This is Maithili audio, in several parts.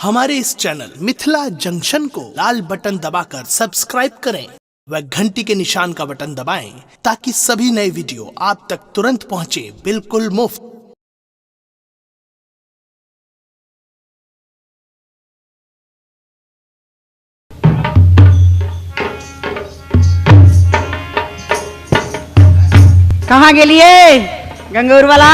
हमारे इस चैनल मिथिला जंक्शन को लाल बटन दबाकर सब्सक्राइब करें व घंटी के निशान का बटन दबाएं ताकि सभी नए वीडियो आप तक तुरंत पहुंचे बिल्कुल मुफ्त। कहाँ गेलिए गंगौर वाला?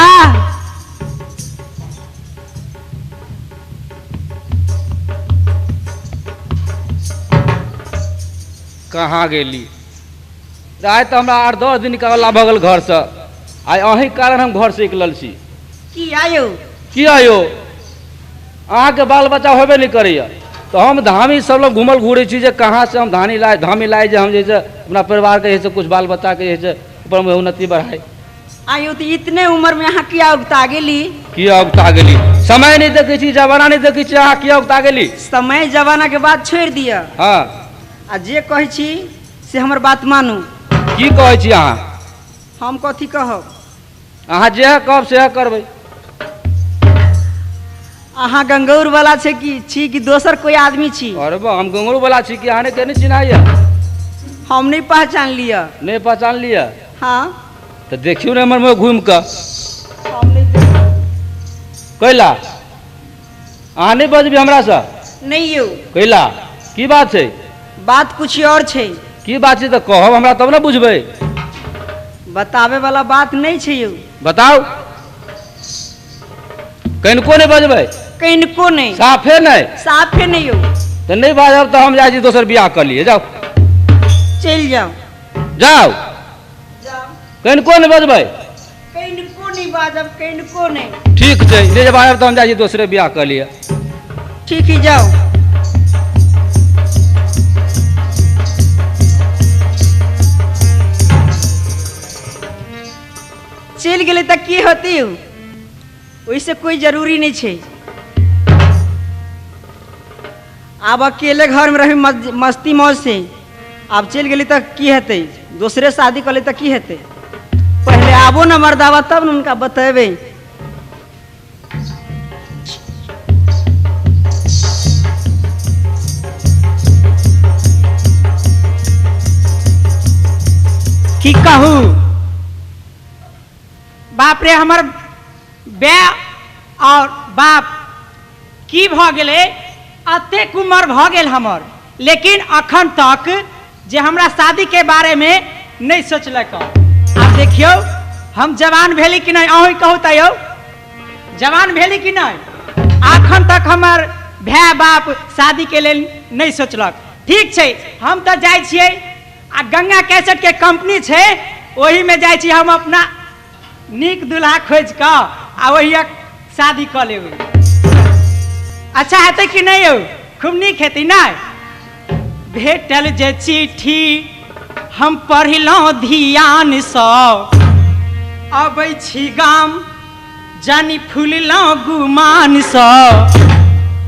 कहाँ गेली? आइ तऽ हमरा 8-10 दिन निकालला भऽ गेल घरसँ। आइ अहीँके कारण हम घरसँ निकलल छी। की आयो? की आयो? अहाँके बाल बच्चा होबे नहि करैया तऽ हम धामी सब लग घूमल घूरै छी जे कहाँसँ हम धानी लाइ धामी लाइ जे हम जे छै अपना परिवारके जे छै कुछ बाल बच्चाके जे छै ऊपरमे उन्नति बढ़ाइ। आयो तऽ इतने उम्र में अहाँ किया उगता गेली? किया उगता गेली? समय नहि देखै छी, जमाना नहि देखै छी, अहाँ किया उगता गेली? समय जमाना के बात छोड़ि दिअ। हाँ। आ जे कहै छी से हमर बात मानू। की कहै छी अहाँ? हम कथी कहब? अहाँ जे कहब सएह करबै। अहाँ गंगौर वाला छै कि छी कि दोसर कोई आदमी छी? अरे बा, हम गंगौर वाला छी कि अहाँ के नहीं चिन्हाइया? हम नहीं पहचान लिअ। नहीं पहचान लिअ? हाँ। तऽ देखियौ ने हमर मुँह घूमि कऽ। हम नहीं देखब। कैला अहाँ नहीं बजबी हमरासँ? नहीं यौ। कैला की बात छै? बात कुछ और छै। की बात छै तऽ कहब हमरा तब ने बुझबै। बतावे वाला बात नहीं छै यौ। बताउ। कनिको नहि बजबै? कनिको नहीं। साफे नहीं? साफे नहीं यौ। तऽ नहि बाजब तऽ हम जाइ छी दोसर बियाह कऽ लिए। जाउ। चलि जाउ। जाउ। कनिको नहि बजबै? कनिको नहि बाजब, कनिको नहि। ठीक छै, नहि जे बाजब तऽ हम जाइ छी दोसरे बियाह कऽ लिए। ठीक है, जाउ। चलि गेलै तऽ की होतै? ओहिसँ कोई जरूरी नहीं छै। आब अकेले घरमे रही मस्ती मौज से। आब चलि गेलै तऽ की हेतै? दोसरे शादी कऽ लै तऽ की हेतै? पहले आबो न मर्दावा तब न उनका बतेबै। की कहू बाप रे, हमर बे और बाप की भऽ गेलै? अतेक उम्र भऽ गेल हमर, लेकिन अखन तक जे हमरा शादी के बारे में नहीं सोचलक। आब देखियौ हम जवान भेली कि नहीं? अहीं कहू तऽ यौ, जवान भेली कि नहीं? अखन तक हमर भाय बाप शादी के लेल नहीं सोचलक। ठीक छै, हम तऽ जाइ छियै आ गंगा कैसेट के कंपनी छै ओहिमे जाइ छी हम अपना नीक दूल्हा खोजि कऽ आ ओहि शादी कऽ लेबै। अच्छा हेतै कि नहीं यौ? खूब नीक हेतै नहि? भेटल जे चिट्ठी हम पढ़लहुँ ध्यानसँ, अबै छी गाम जानी फुललहुँ गुमानसँ।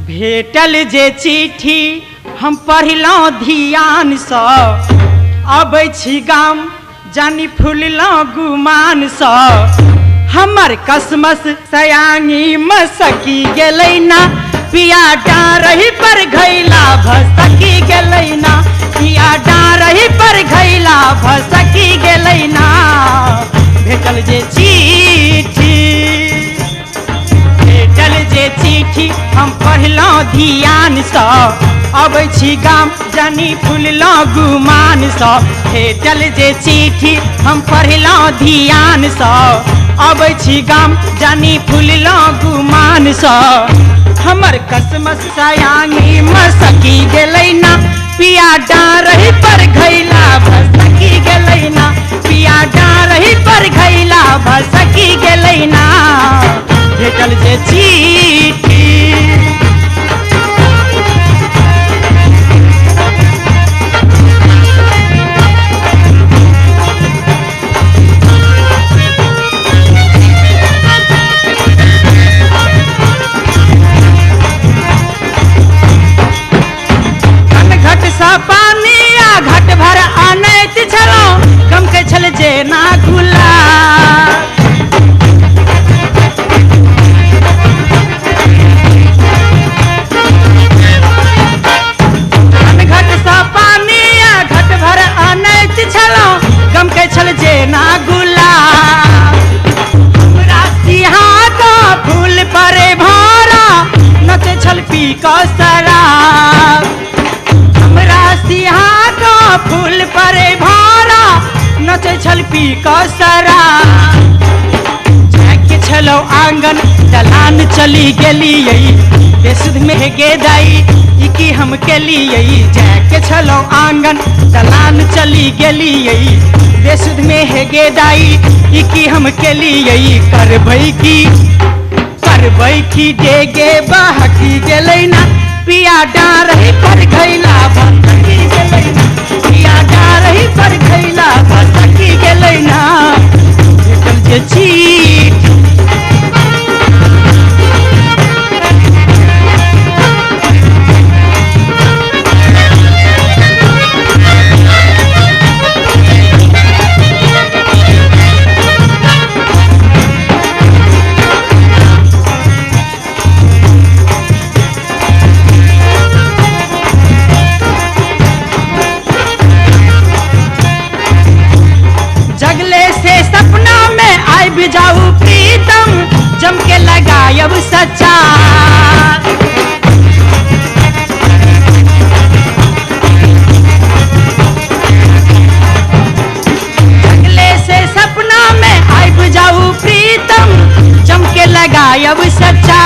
भेटल जे चिट्ठी हम पढ़लहुँ ध्यानसँ, अबै छी गाम जानी फुललहुँ गुमानसँ। हमर कसमस सयानी मसकी गेलै ना, पिया डारही पर घैला भसकी गेलै ना, पिया डारही पर घैला भसकी गेलै ना। भेटल जे चिट्ठी, भेटल जे चिट्ठी हम पढ़लहुँ ध्यानसँ, अबै छी गाम जानी फुललहुँ गुमानसँ। भेटल जे चिट्ठी हम पढ़लहुँ ध्यानसँ, अबै छी गाम जानी फुललहुँ गुमानसँ। हमर कसमस सयानी मसकी गेलै ना, पिया डारही पर घैला भसकी गेलै ना, पिया डारही पर घैला भसकी गेलै ना। भेटल जे चिट्ठी। पानी आ घट भर अनैत छलहुँ, गमकै छल जेना गुलाब। पी कऽ शराब। हमरा सिहा का फूल पर भारा नचै छल पी कऽ शराब। जाके छलौ आंगन दलान चली गेलियै बेसुध में गे दाई ई की हम केलियै। जाके छलौ आंगन दलान चली गेलियै बेसुध में हे गे दाई ई की हम केलियै। करबै की डेगे बहकी गेलै ना पिया डारही पर घैला भसकी गेलै ना पिया डारही पर घैला भसकी गेलै ना। भेटल जे चीठ जाऊ प्रीतम जम के लगायब सच्चा। जगले से सपना में आब जाऊ प्रीतम जम के लगायब सच्चा।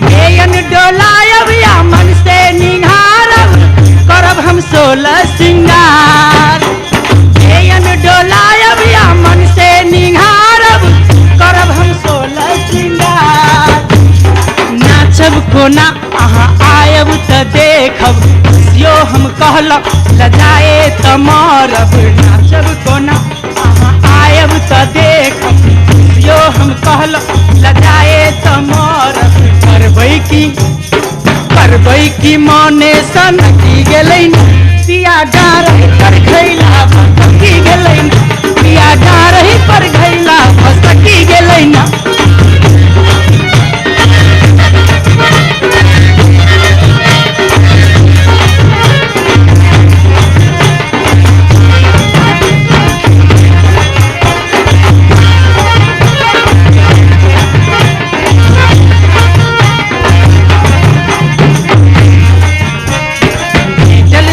बेयन डोलायब या मन से निहारब करब हम 16 सिंगार। बेयन डोलायब या मन से निहारब करब हम 16 सिंगार। नाचब कोना अहाँ आयब त देखब यो हम कहलब लजाए त मरब। नाचब कोना अहाँ आयब त देखब यो हम कहलब लजाए त मरब। करबै की मने सनकी गेलै पिया डारही पर घैला भसकी गेलै पिया डारही पर घैला भसकी गेलै ना।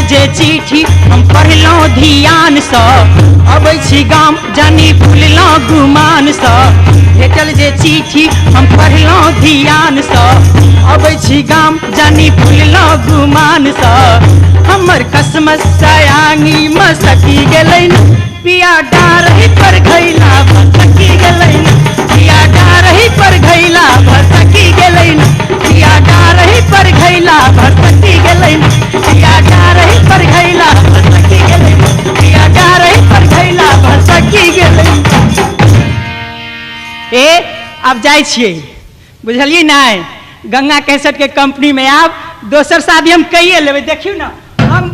जे चिट्ठी हम पढ़लहुँ ध्यान सँ अबै छी गाम जानी भुललहुँ गुमान सँ। भेटल जे चिट्ठी हम पढ़लहुँ ध्यान सँ अबै छी गाम जानी भुललहुँ गुमान सँ। हमर कसमत सयानी मसकी गेलै पिया डारही पर घैला भसकी गेलै पिया डारही पर घैला भसकी गेलै पिया डारही पर घैला भसकी गेलै पिया डारही पर घैला भसकी गेलै पिया डारही पर घैला भसकी गेलै। ए आब जाइ छियै बुझलियै नहि गंगा कैसेट के कंपनी में आब दोसर शादी हम कहिए लेबै। देखियौ ना हम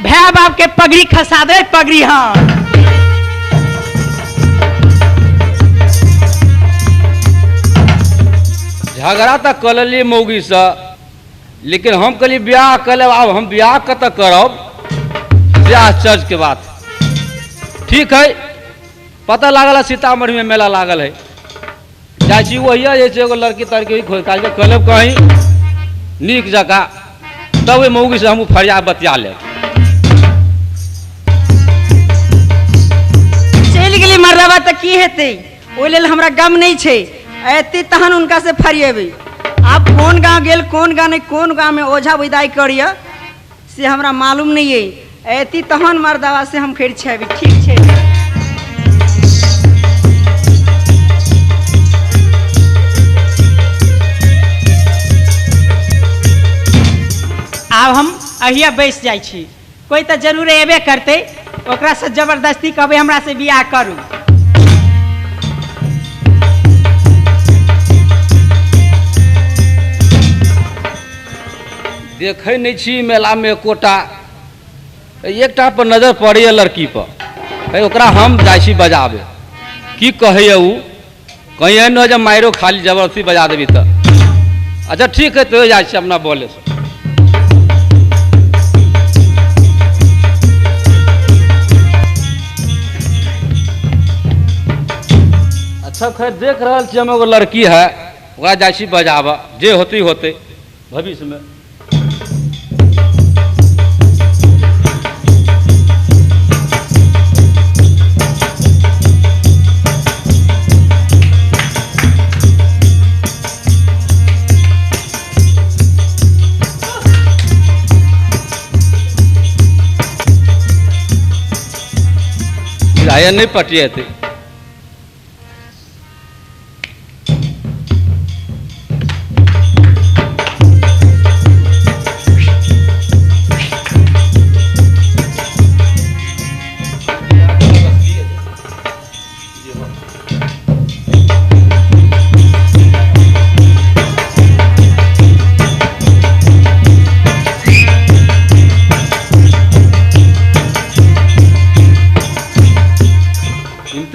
भाई बाप के पगड़ी खसा दे पगड़ी। हाँ झगड़ा तो कऽ लेलियै मौगीसँ, लेकिन हम कहलियै ब्याह कऽ लेब, आब हम ब्याह कतऽ करब से आश्चर्य के बात। ठीक है, पता लागल है सीतामढ़ी में मेला लागल है, जाइ छी वही जे छै एगो लड़की तड़की खोज काज कऽ लेब कहीं नीक जकाँ, तब ओहि मौगीसँ हमहूँ फरिया बतिया लेब। चलि गेली मरलबा तऽ की हेतै, ओहि लेल हमरा गम नहि छै, एते तहन हुनका से फरिएबै। आब कोन गाँव गेल कोन गाँव नहि, कोन गाँवमे ओझा विदाई करिय से हमरा मालूम नहीं है, एती तहन मरदवा से हम फेर छेबै। ठीक छै। आब हम अहिया बैस जाइ छी, कोई तऽ जरूर एबे करतै, ओकरा से जबरदस्ती कहबै हमरा से बियाह करू। देखै नहि छी मेलामे एकोटा, एकटा पर नजर पड़ैए लड़की पर, ओकरा हम जाइ छी बजाबे, की कहैए उ, कहीं एहन नहि जे मारियो खाली जबरदस्ती बजा देबी तऽ। अच्छा ठीक है, तो जाइ छी अपना बोले से। अच्छा खैर देख रहल छी हम एगो लड़की है, ओकरा जाइ छी बजाबऽ, जे होतै होतै भविष्यमे। बुझाइए नहि पटिएतै।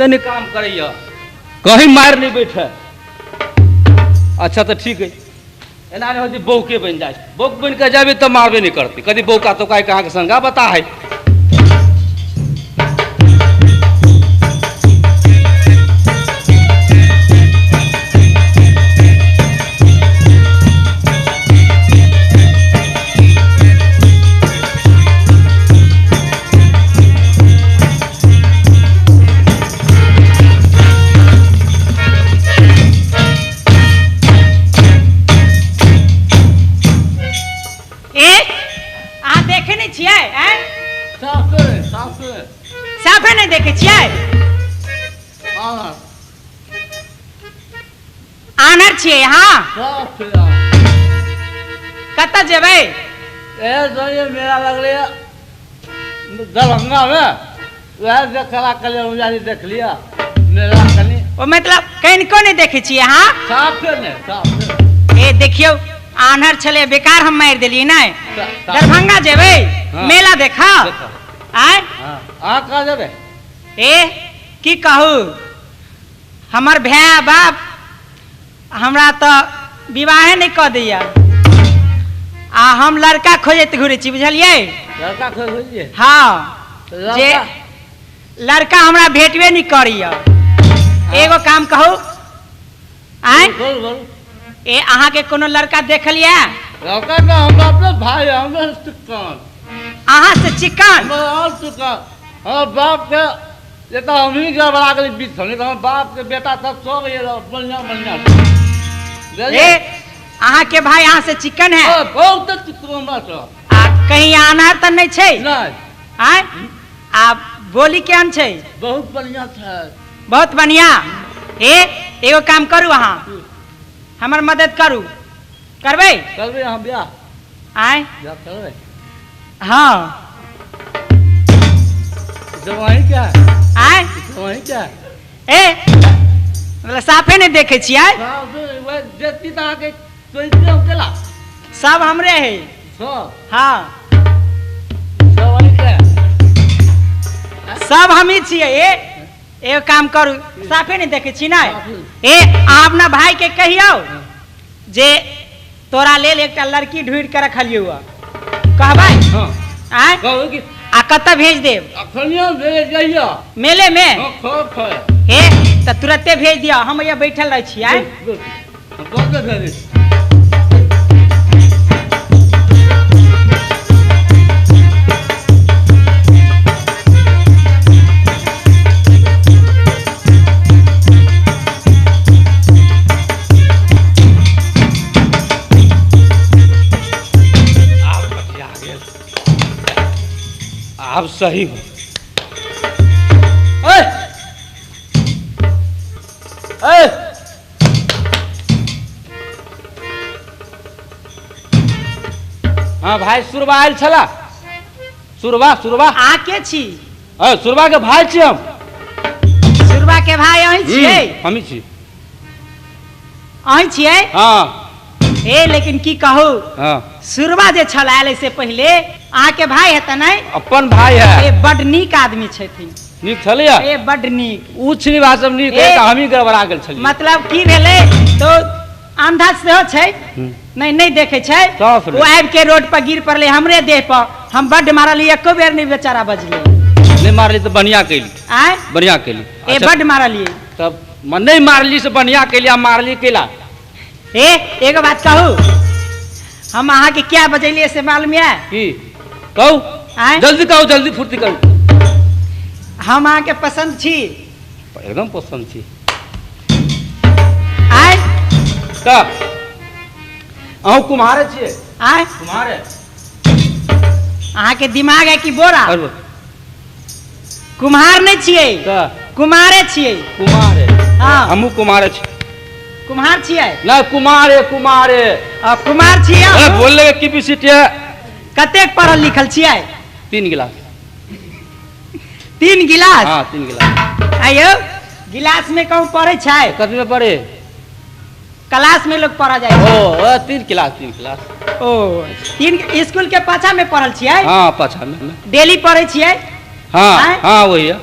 नहि काम करैया, कहीं मारि नहि बैठे। अच्छा तऽ ठीक है, एना नहि होती बौके बनि जाइ, बौक बनि कऽ जेबै तऽ मारबे नहि करतै। कदी बौका तौका अहाँके संगा बता है। साफे नहीं देखे छियै? आनर छियै? हाँ। कतऽ जेबै? मेला लगलै दरभंगा में, वएह देखला कलिया देख लिया मेला कनी। ओ मतलब कनिको नहीं देखे छियै? हाँ साफे नहीं, साफे। ए देखियौ आन्हर छलै, बेकार हम मारि देलियै। नहि दरभंगा जेबै मेला देखा? आय अहाँ कहाँ जेबै? ए की कहू, हमर भाय बाप हमरा तऽ विवाहे नहि कऽ दैया, आ हम लड़का खोजैत घुरै छी, बुझलियै? लड़का खोजै? हाँ, जे लड़का हमरा भेटबे नहि करैया। एगो काम कहू? आय ए अहाँके कोनो लड़का देखल या? लड़का हमरा अपने भाई, हमरा चिकन। अहाँ से चिकन? हमर बाप के ये तो हम ही गड़बड़ा गेली बीच, नहीं तो हमर बाप के बेटा सब सब बढ़िया बढ़िया। ए अहाँ के भाई अहाँ से चिकन है? बहुत चिकन हमरा से। आ कहीं आना तऽ नहीं छै? नहीं। आय आ बोली केहन छै? बहुत बढ़िया छै। बहुत बढ़िया। ए एगो काम करू, अहाँ हमर मदद करू, करबै? करबै अहाँ ब्याह? आय ब्याह करबै? हाँ। जवाई क्या? आय जवाई क्या? ए मतलब साफे नहीं देखे छियै? देखती तऽ अहाँके सोचिते हम केला सब हमरे है सब। हाँ जवाई क्या? सब हमही छियै। ए एगो काम करू, साफे नहीं देखे छी ना? ए अहाँ अपना भाई के कहियौ जे तोरा लेल एकटा लड़की ढूँढ के रखलियौ, कहबै? हाँ। आय आ कतऽ भेज देब? मेले में? हे तऽ तुरते भेज दिअ, हम यहाँ बैठल रहै छी। आय आब सही हो। ए ए हाँ भाई सुरबा आयल छला? सुरबा सुरबा अहाँ के छी? ए सुरबा के भाई छी हम। सुरबा के भाई अहीं छियै? हमही छी। अहीं छियै? हाँ। ए लेकिन की कहू, हाँ सुरबा जे छल आयल से पहिले अहाँ के भाई है नहीं? अपन भाई है। ए बड नीक आदमी छथिन। नीक छलैया? ए बड नीक। उ छली बात सब नीक है, हमही गड़बड़ा गेल छलियै। मतलब की भेलै तो अंधा सेहो छै, नहीं नहीं देखे छै, वो आबि के रोड पर गिर पड़लै हमरे देह पर, हम बड मारलियै, एको बेर नहीं बेचारा बजलै। नहीं मारली तऽ बढ़िया कैली। आय बढ़िया कैली। ए बड मारलियै। तब नहीं मारली से बढ़िया कैली, आ मारली कैला? ए एगो बात कहू, हम अहाँ के क्या बजेलिए से मालूम है? की कहू? जल्दी कहू, जल्दी फुर्ती करू। हम अहाँ के पसंद छी? एकदम पसंद छी। आय का अहूँ कुम्हारे छियै? आय कुम्हारे। अहाँ के दिमाग है कि बोरा? कुम्हार नहीं छियै, कुमारे छियै। कुमारे? हाँ हमहूँ कुमारे छी। कुम्हार छियै? ना कुमारे, कुमारे। आ कुमार छियै? अरे बोलले के कैपेसिटी है। कतेक पढ़ल लिखल छियै? 3 गिलास। 3 गिलास? हाँ 3 गिलास। आयो गिलास में कहूँ पढ़े छै? कथी में पढ़े? क्लास में लोग पढ़ा जाए। ओ 3 गिलास, 3 गिलास। ओ 3 स्कूल के पाछा में पढ़ल छियै? हाँ पाछा में। डेली पढ़े छियै? हाँ हाँ वही है।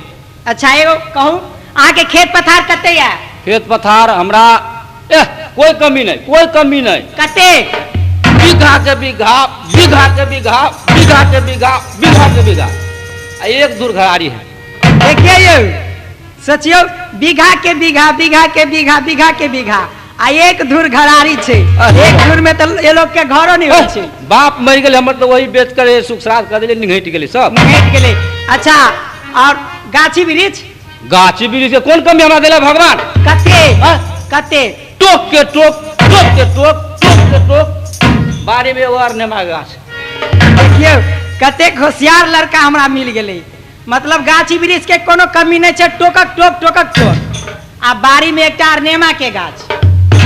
अच्छा एगो कहू, अहाँ के खेत पथार कते है? खेत पथार हमरा कोई कमी नहीं, कोई कमी नहीं। कते? बीघा के बीघा, बीघा के बीघा, बीघा के बीघा, बीघा के बीघा, एक दूर घरारी है। देखिए ये सोचियो, बीघा के बीघा, बीघा के बीघा, बीघा के बीघा, आ एक धूर घरारी छै। एक धूर में तो ये लोग के घरो नहीं होइ छै। बाप मर गेल हमर तो वही बेच कर सुख श्राद्ध कर देले, निघटि गेलै सब, निघटि गेलै। अच्छा और गाछी वृक्ष? गाछी वृक्ष के कोन कमी हमरा देला भगवान? कते कते? टोक के टोक, टोक के टोक, टोक के टोक, बाड़ी में एगो नेमा गाछ। देखियौ कतेक होशियार लड़का हमरा मिल गेलै। मतलब गाछी वृक्ष के कोनो कमी नहीं छै, टोकक टोक, टोकक टोक, आ बाड़ी में एकटा नेमा के गाछ।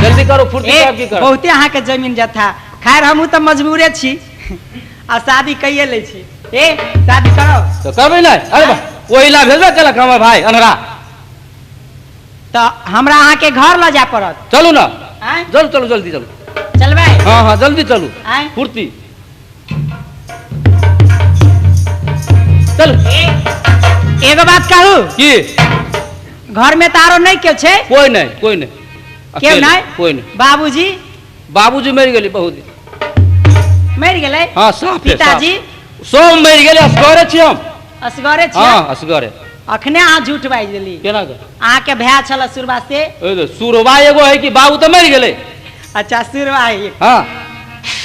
जल्दी करो फुर्ती करो, की करो? बहुते अहाँ के जमीन जथा। खैर हमहूँ तऽ मजबूरे छी आ शादी कैये लै छी। ए शादी करो तो करबै नहीं? अरे ओहि ला भेजबे केलक हमर भाई अनहरा। तऽ हमरा अहाँ के घर लऽ जाय पड़त। चलू ना, चलू चलू जल्दी चलू। चलबै? हाँ हाँ जल्दी चलू, फुर्ती चलू। एगो बात कहू? की? घर में तारो नहीं क्यों छै? कोई नहीं, कोई नहीं। क्यों नहीं? कोई नहीं। बाबूजी? बाबूजी मर गेले, बहुत मर गेले। हाँ साफ। पिताजी? सब मर गेले, असगरे छी हम। असगरे छी? हाँ असगरे। अखने अहाँ झूठ बाजि देली। केना के? अहाँ के भाय छल सुरबा से। ए सुरबा एगो है कि बाबू तो मर गेले। अच्छा सुरबा है। हाँ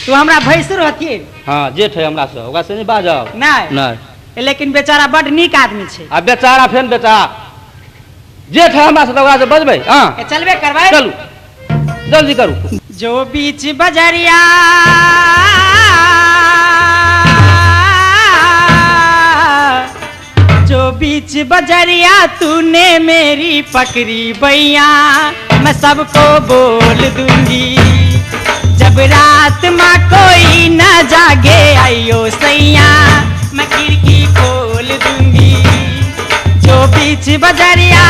तू हमरा भैंसुर हथिन? हाँ जेठ है हमरा से, ओकरा से नहीं बाजब। नहीं नहीं, लेकिन बेचारा बड नीक आदमी छै। आ बेचारा फेन बेचारा जेठ है हमरा से, ओकरा से बजबै। हाँ चलबे करबै, चलू जल्दी करू। जो बीच बजरिया जो बीच बजरिया तूने मेरी पकड़ी बैया, मैं सबको बोल दूंगी। जब रात माँ कोई न जागे आइयो सैया, मैं खिड़की खोल दूंगी। जो बीच बजरिया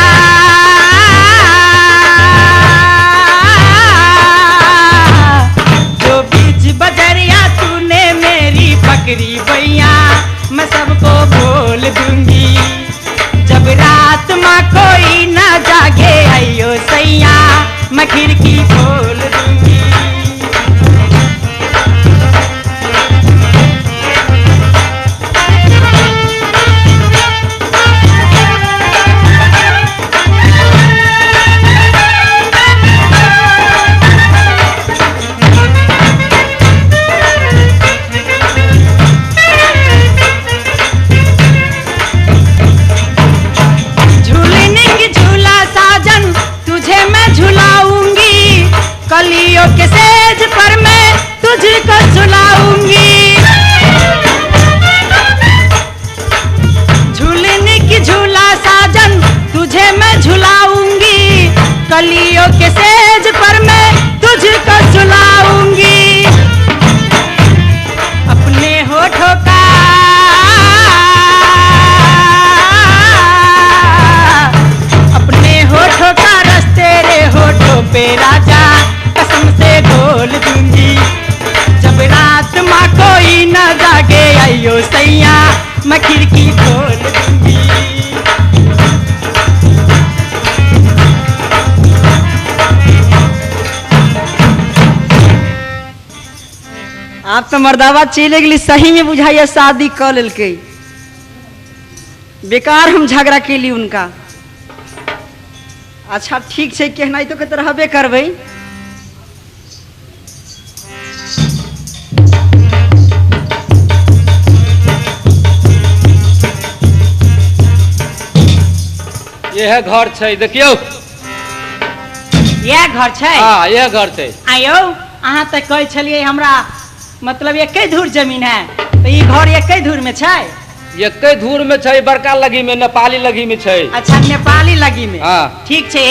जो बीच बजरिया तूने मेरी पकड़ी बैया, मैं सबको बोल दूंगी। जब रात माँ कोई न जागे आइयो सैया, मैं खिड़की खोल दूंगी। कलियों के सेज पर मैं तुझको झुलाऊंगी। झूलने की झूला साजन तुझे मैं झुलाऊंगी, कलियों के सेज पर मैं तुझको झुलाऊंगी। अपने होठों का अपने होठों का रस तेरे होठों पे राजा कसम से घोल दूंगी। जब रात माँ कोई न जागे आइयो सैया, मैं खिड़की खोल दूंगी। आप तो मर्दावा चले गेली, सही में बुझाइए शादी कर लेलकै। बेकार हम झगड़ा केली उनका। अच्छा ठीक छै, केहनाइतो के तऽ रहबे करबै। यह घर छै, देखियौ। इएह घर छै? हाँ, यह घर छै। आयौ, अहाँ तऽ कहै छलियै हमरा मतलब एके धूर जमीन है, तऽ ई घर एके धूर में छै? एके धूर में छै, बड़का लगी में, नेपाली लगी में छै। अच्छा, नेपाली लगी में। हाँ। ठीक छै,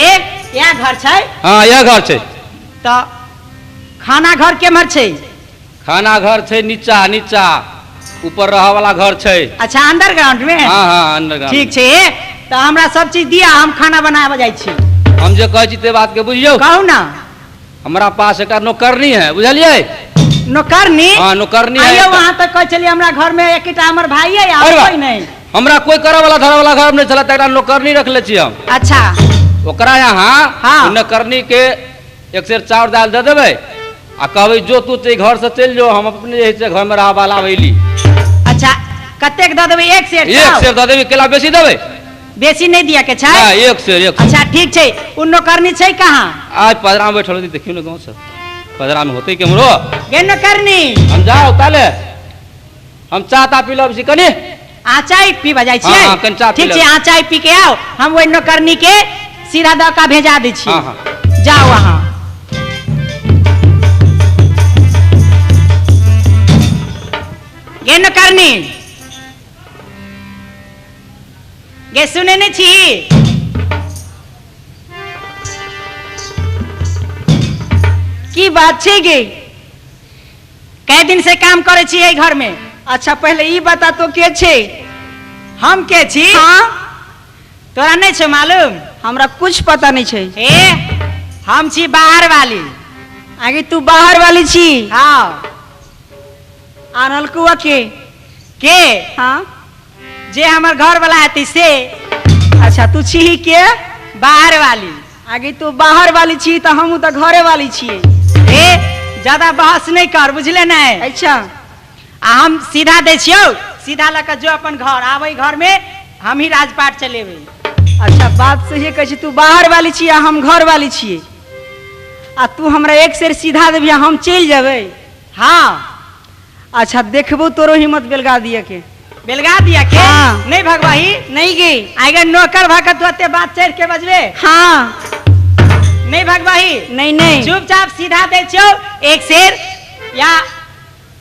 इएह घर छै? हाँ, यह घर छै। तऽ खाना घर केम्हर छै? खाना घर छै नीचा, नीचा ऊपर रह वाला घर छै। अच्छा, अंडरग्राउंड में? हाँ हाँ, अंडरग्राउंड। ठीक छै, तऽ हमरा सब चीज दिया, हम खाना बनाबऽ जाइ छी। हम जे कहै छी ते बात के बुझियौ। कहू ना। हमरा पास एक नौकरनी है, बुझलियै? नौकरनी? हाँ, नौकरनी है। आइयो, वहाँ तक कहै छलियै हमरा घर में एकटा हमर भाई है, और कोई नहीं। हमरा कोई करे वाला धरे वाला घर नहीं छला, तकरा नौकरनी रखले छी हम। अच्छा। ओकरा यहाँ हाँ। नौकरनी के एक सेर चाउर दाल दे देबै आ कहबै जो तू घर से चलि जो, हम अपने जे घर में रह वाला अयली। अच्छा, कतेक दऽ देबै? एक सेर? एक सेर दऽ देबै, केला बेसी देबै? बेसी नहीं दिया के छै? नहीं, एक सेर, एक सेर। अच्छा, ठीक छै। उ नौकरनी छै कहाँ? आज पदरा में बैठल होती, देखियौ ने गाँव से पदरा में होते केम्हरो। गे नौकरनी, हम जाओ ताले, हम चाह ता पी लब छी कनी। आ चाय पीबा जाइ छियै? हाँ, कनी चाह पी। ठीक छै, अहाँ चाय पी के आउ, हम ओहि नौकरनी के सीधा दऽ कऽ भेजा दै छी। हाँ हाँ, जाउ अहाँ। गे नौकरनी, गे सुनै नहि छी? की बात छै गे? कै दिन से काम करै छी एहि घर में? अच्छा, पहले ई बता तो के छै? हम के छी? हाँ। तोरा नहीं छै मालूम? हमरा कुछ पता नहीं छै। ए, हम छी बाहर वाली। आगे तू बाहर वाली छी? हाँ। आनल कुआ के? के? हाँ, जे हमर घर वाला हेतै से। अच्छा, तू छी ही के? बाहर वाली। आगे तू बाहर वाली छी तऽ हमहूँ तऽ घरे वाली छियै। ए, ज्यादा बहस नहीं कर, बुझले नहीं? अच्छा। आ हम सीधा दै छियौ, सीधा लऽ कऽ जो अपन घर, आबै घर में हम ही राजपाट चलेबै। अच्छा, बात सही कहै छी, तू बाहर वाली छी आ हम घर वाली छियै, आ तू हमरा एक सेर सीधा देबही आ हम चलि जेबै? हाँ। अच्छा, देखबो तोरो हिम्मत बेलगा दिया के। बेलगा दिया के? हाँ। नहीं भगवाही? नहीं गे। आगे नौकर भऽ कऽ तू एते बात चढ़ के बजबे? हाँ। नहीं भगवाही? नहीं नहीं। चुपचाप सीधा दै छियौ एक शेर, या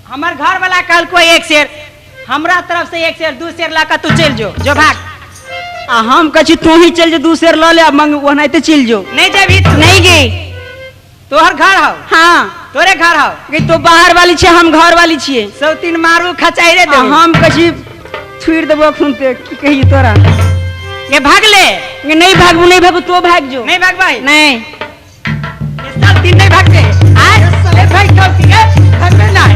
हमर घर वाला कहलको एक शेर, हमरा तरफ से एक शेर, दू शेर लऽ कऽ तू चलि जो, जो भाग। आ हम कहै छी तू ही चलि जो, दू शेर लऽ ले आ मंग ओनाहिते चलि जो। नहीं जेबही तू? नहीं गे। तोहर घर हौ? हाँ। तोरे घर हौ? गे तो बाहर वाली छियै, हम घर वाली छियै। सौ तीन मारू खचाइरे आ देबै। हम कहै छी छुड़ि देबो अखन ते, की कहियै तोरा। ये भाग ले। गे नहीं भागबू, नहीं भागबू, तो भाग जो। नहीं भागबै? नहीं। ये सब दिन नहीं भागते। आय, ए भाई कब की गे? भागबे नहीं।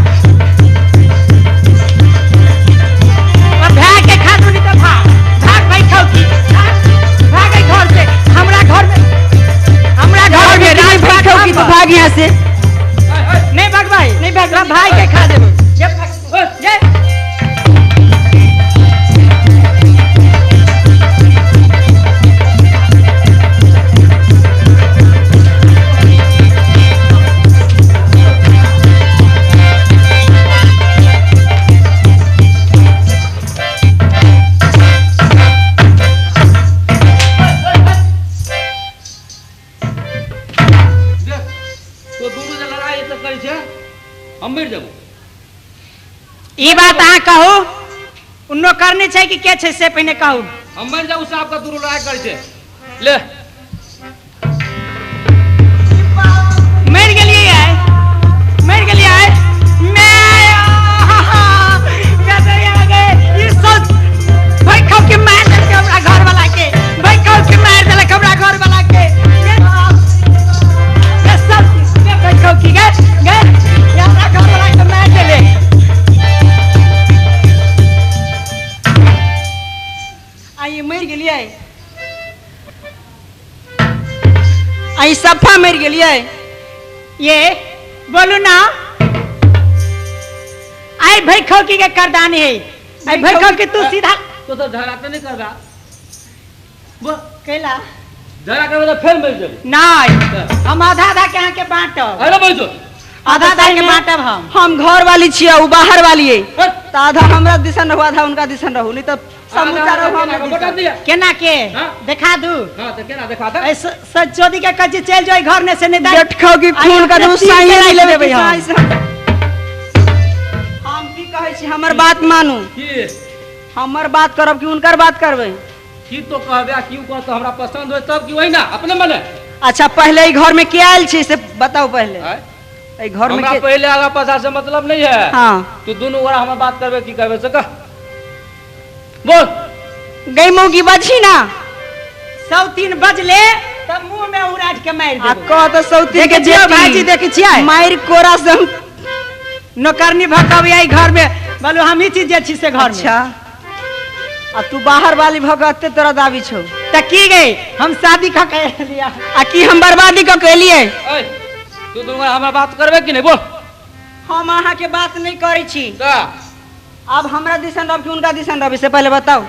और भाग के खा दूनी तो भाग। भाग भाई खाओ की। भाग, भाग ए घर से। हमरा घर में, हमरा घर में नहीं राजपाट भाग की तो भाग यहाँ से। नहीं भागबै? नहीं भागबै। भाई के खा देबो। ये भाग, ये। तो दुनू जे लड़ाई तऽ करै छै, हम मरि जेबो। ई बात अहाँ कहू, उ नौकरनी छै कि के छै से पहिने कहू। हम मरि जाऊ, साहब का दुनू लड़ाई करै छै। ले मरि गेलियै आइ, मरि गेलियै आइ। मैं ई सब भाई खाओ के मारि देलकै हमरा घर वाला के, भाई खाओ के मारि देलक हमरा घर वाला के। ये सब भाई खाओ की गे गे, ये हमरा घर वाला के मारि देले। आई मरि गेलियै, आई सफा मरि गेलियै। ये बोलू ना, आई भाई खाओ की के करदानी है, आई भाई खाओ के तू सीधा तो तो झगड़ा तऽ नहि करबा। कैला झगड़ा करबै तऽ फेर मरि जेबै। नहीं, हम आधा आधा के अहाँ के बांटब। अरे बैठो। आधा आधा के बांटब हम। हम घर वाली छियै, उ बाहर वाली है। हट। त आधा हमरा दिसन रहू आधा उनका दिसन रहू, नहीं तो समूचा रहू हमरा दिसन। केना के देखा दू? हां त केना देखा दे? ए सचोदी के कच्ची चल जाई घर ने से नहीं दा बेट खाओ की खून का दू साई नहीं लेबे। हम की कहै छी, हमर बात मानू। की हमर बात करब कि उनकर बात करबै? की तो कहबे आ क्यों कह, तो हमरा पसंद होय तब की वही ना अपने मने। अच्छा पहले ई घर में के आयल छी से बताओ पहले। ई घर में हमरा पहले आगा पाछा से मतलब नहीं है। हां तू दोनों गोरा हमरा बात करबे की कहबे से कह बोल। गई मौगी बजी ना 103 बजले तब मुंह में उड़ाट के मार आ देबो। कह त 103 के देखै भाईजी देखै छियै मार कोरा से हम नौकरनी भकब आई घर में बोलो हम ही चीज जे छी से घर में। अच्छा आ तू बाहर वाली भगत तोरा दाबी छौ त की गई हम शादी क के लिया आ की हम बर्बादी क के लिए? ए तू दोनों हमरा बात करबे कि नहीं बोल? हम अहाँ के बात नहीं करै छी। का अब हमरा दिसन रहब कि उनका दिसन रहब से पहले बताओ।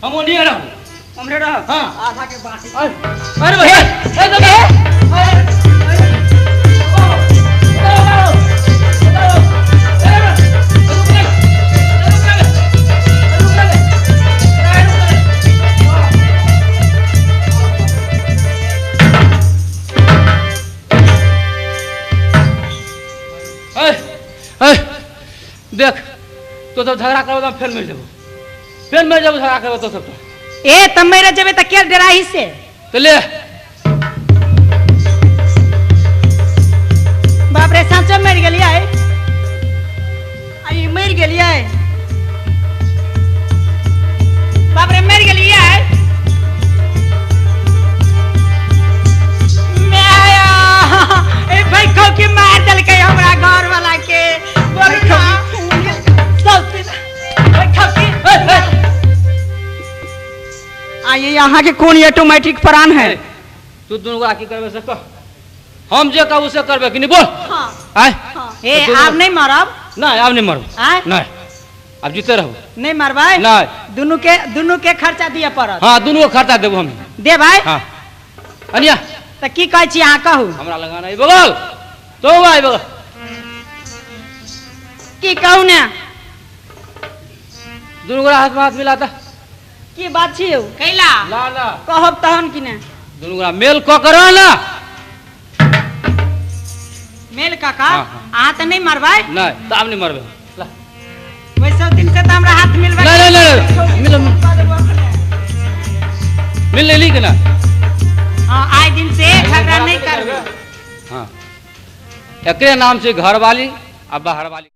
हम ओनिए रहब। हमरे रहब? हां आधा के बाटी। अरे भाई ए तो देख तो सब झगड़ा करबो त फेर मर जेबो, फेर मर जेबो झगड़ा करबो तो सब। ए त मर जेबे त के डराही से तो ले। बाप रे सांचो मर गेलियै। आई मर गेलियै। बाप रे मर गेलियै। मैं आया ए भाई खो के मार देलकै हमरा घर वाला के। बोलू ना ये यहाँ के कौन ऑटोमेटिक प्राण है? तू दोनों गोरा की करबे से कह, हम जे कहू से करबे कि नहीं बोल? हां आय ए आब नहीं मारब। नहीं आब नहीं मारब। आय नहीं अब जीते रहो। नहीं मारबै? नहीं दोनों के खर्चा दिए पड़त। हां दोनों के खर्चा देबो हम। दे भाई। हां अनिया त की कहै छी अहाँ कहू? हमरा लगाना ई बगल तो भाई बगल की कहू ने? दोनों गोरा हाथ में हाथ मिलाता की बात छी यौ? कैला ला ला कहब तहन कि ने? दोनों गोरा मेल क कर ना। मेल काका अहाँ त नहीं मारबै? नहीं त आब नहीं मारबै। ला वैसे दिन से त हमरा हाथ मिलबै। नहीं नहीं नहीं मिल मिल लेली के ना? हां आइ दिन से झगड़ा नहीं करबै। हां एकरे नाम से घर वाली आ बाहर वाली।